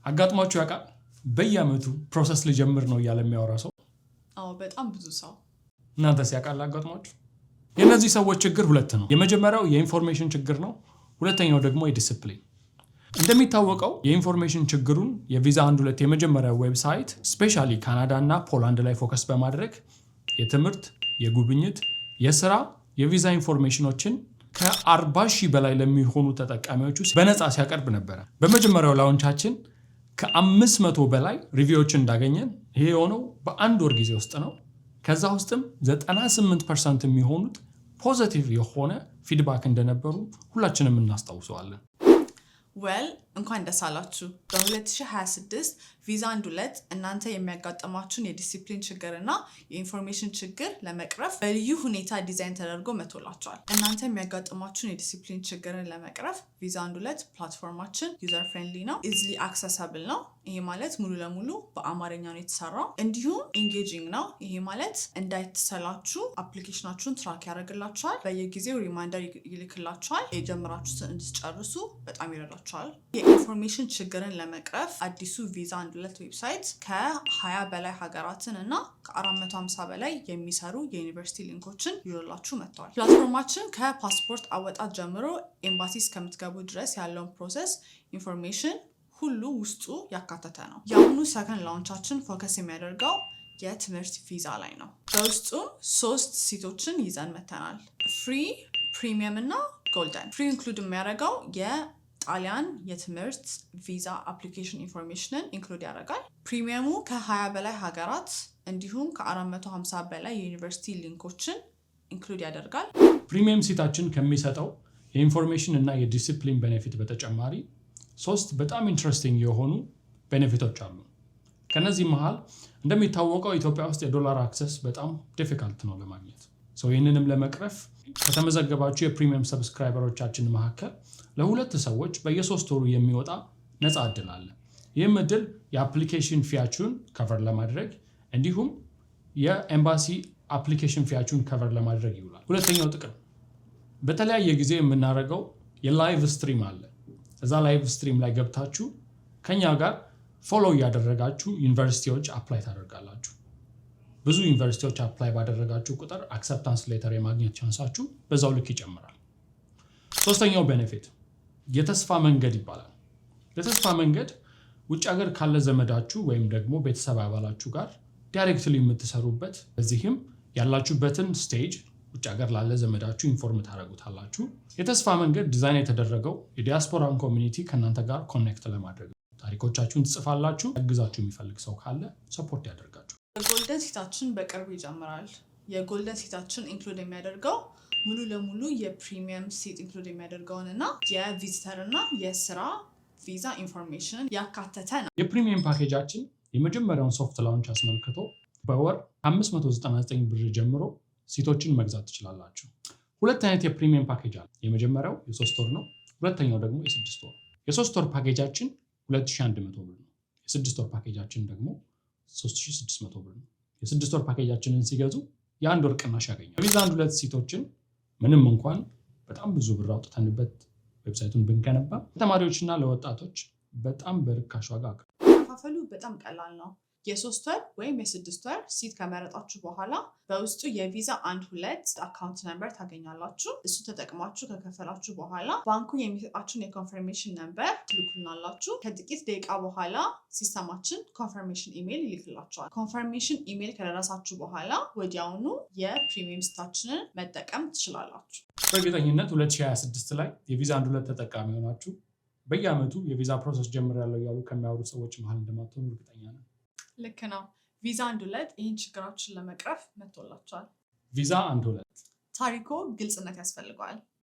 አጋጥሟችሁ ያውቃል? በየአመቱ process ልጀምር ነው እያለ የሚያወራ ሰው? አዎ፣ በጣም ብዙ ሰው። እናንተስ ያውቃል አጋጥሟችሁ? የእነዚህ ሰዎች ችግር ሁለት ነው። የመጀመሪያው የ information ችግር ነው። ሁለተኛው ደግሞ የዲስፕሊን። እንደሚታወቀው የ information ችግሩን የቪዛ አንድ ሁለት የመጀመሪያው website specially ካናዳ እና ፖላንድ ላይ focus በማድረግ የትምህርት፣ የጉብኝት፣ የስራ፣ የቪዛ information ኦችን ከ40,000 በላይ ለሚሆኑ ተጠቃሚዎች ውስጥ በነፃ ሲያቀርብ ነበረ። በመጀመሪያው launch ኣችን ከ500 በላይ review ዎችን እንዳገኘን፣ ይሄ የሆነው በአንድ ወር ጊዜ ውስጥ ነው። ከዛ ውስጥም 98% የሚሆኑት positive የሆነ feedback እንደነበሩ ሁላችንም እናስታውሰዋለን። Well፣ እንኳን ደስ አላችሁ። በ2026 ቪዛ አንድ ሁለት እናንተ የሚያጋጥማችሁን የዲሲፕሊን ችግርና የ information ችግር ለመቅረፍ በልዩ ሁኔታ ዲዛይን ተደርጎ መጥቶላችኋል። እናንተ የሚያጋጥማችሁን የዲሲፕሊን ችግርን ለመቅረፍ ቪዛ አንድ ሁለት platform ኣችን user friendly ነው፣ easily accessible ነው። ይሄ ማለት ሙሉ ለሙሉ በአማርኛ ነው የተሰራው። እንዲሁም engaging ነው። ይሄ ማለት እንዳይሰላችሁ application ኣችሁን track ያደርግላችኋል። በየጊዜው reminder ይልክላችኋል። የጀመራችሁትን እንድትጨርሱ በጣም ይረዳችኋል። የ information ችግርን ለመቅረፍ አዲሱ ቪዛ አንድ ሁለት website ከ20 በላይ ሀገራትን እና ከ450 በላይ የሚሰሩ የዩኒቨርሲቲ link ኦችን ይዞላችሁ መጥተዋል። Platform ኣችን ከፓስፖርት አወጣት ጀምሮ ኤምባሲ እስከምትገቡ ድረስ ያለውን process information ሁሉ ውስጡ ያካተተ ነው። የአሁኑ second launch ኣችን focus የሚያደርገው የትምህርት ቪዛ ላይ ነው። በውስጡም ሶስት seat ኦችን ይዘን መተናል። Free፣ premium እና golden። Free include የሚያደርገው የጣሊያን የትምህርት ቪዛ application information ን include ያደርጋል። Premium ኡ ከ20 በላይ ሀገራት እንዲሁም ከ450 በላይ የዩኒቨርሲቲ link ኦችን include ያደርጋል። Premium seat ኣችን ከሚሰጠው የ information እና የ discipline benefit በተጨማሪ ሶስት በጣም interesting የሆኑ benefit ኦች አሉ። ከነዚህ መሃል እንደሚታወቀው ኢትዮጵያ ውስጥ የዶላር access በጣም difficult ነው ለማግኘት። So ይህንንም ለመቅረፍ ከተመዘገባችሁ የ premium subscriber ኦቻችን መካከል ለሁለት ሰዎች በየ3 ወሩ የሚወጣ ነፃ እድል አለ። ይህም እድል የ application fee ያችሁን cover ለማድረግ እንዲሁም የኤምባሲ application fee ያችሁን cover ለማድረግ ይውላል። ሁለተኛው ጥቅም በተለያየ ጊዜ የምናደርገው የ live stream አለ። እዛ live stream ላይ ገብታችሁ ከኛ ጋር follow እያደረጋችሁ ዩኒቨርሲቲዎች apply ታደርጋላችሁ። ብዙ ዩኒቨርሲቲዎች apply ባደረጋችሁ ቁጥር acceptance letter የማግኘት chance ኣችሁ በዛው ልክ ይጨምራል። ሶስተኛው benefit የተስፋ መንገድ ይባላል። የተስፋ መንገድ ውጭ ሀገር ካለ ዘመዳችሁ ወይም ደግሞ ቤተሰብ አባላችሁ ጋር directly የምትሰሩበት፣ በዚህም ያላችሁበትን stage ውጭ ሀገር ላለ ዘመዳችሁ inform ታደርጉታላችሁ። የተስፋ መንገድ ዲዛይን የተደረገው የዲያስፖራን community ከእናንተ ጋር connect ለማድረግ ነው። ታሪኮቻችሁን ትጽፋላችሁ። ያግዛችሁ የሚፈልግ ሰው ካለ support ያደርጋችሁ። የ golden seat ኣችን በቅርቡ ይጀምራል። የ golden seat ኣችን include የሚያደርገው ሙሉ ለሙሉ የ premium seat include የሚያደርገውን እና የ visitor እና የስራ ቪዛ information ያካተተ ነው። የ premium package ኣችን የመጀመሪያውን soft launch አስመልክቶ በወር 599 ብር ጀምሮ seat ኦችን መግዛት ትችላላችሁ። ሁለት አይነት የ premium package አለ። የመጀመሪያው የ3 ወር ነው። ሁለተኛው ደግሞ የ6 ወር። የ3 ወር ፓኬጃችን 2100 ብር ነው። የ6 ወር ፓኬጃችን ደግሞ 3600 ብር ነው። የ6 ወር ፓኬጃችንን ሲገዙ የአንድ ወር ቅናሽ ያገኛል። ቪዛ አንድ ሁለት seat ኦችን ምንም እንኳን በጣም ብዙ ብር አውጥተንበት website ኡን ብንገነባ ለተማሪዎችና ለወጣቶች በጣም በርካሽ ዋጋ አከፋፈሉ በጣም ቀላል ነው። የ3 ወር ወይም የ6 ወር seat ከመረጣችሁ በኋላ በውስጡ የቪዛ አንድ ሁለት account number ታገኛላችሁ። እሱ ተጠቅማችሁ ከከፈላችሁ በኋላ ባንኩ የሚሰጣችሁን የ confirmation number ትልኩልናላችሁ። ከጥቂት ደቂቃ በኋላ system ኣችን confirmation email ይልክላችኋል። Confirmation email ከደረሳችሁ በኋላ ወዲያውኑ የ premium seat ኣችንን መጠቀም ትችላላችሁ። በእርግጠኝነት 2026 ላይ የቪዛ አንድ ሁለት ተጠቃሚ ሆናችሁ በየዓመቱ የቪዛ process ጀምሬያለሁ እያሉ ከሚያወሩ ሰዎች መሀል እንደማትሆኑ እርግጠኛ ነን። ልክ ነው። ቪዛ አንድ ሁለት ይህን ችግራችሁን ለመቅረፍ መጥቶላችኋል። ቪዛ አንድ ሁለት። ታሪኮ ግልጽነት ያስፈልገዋል።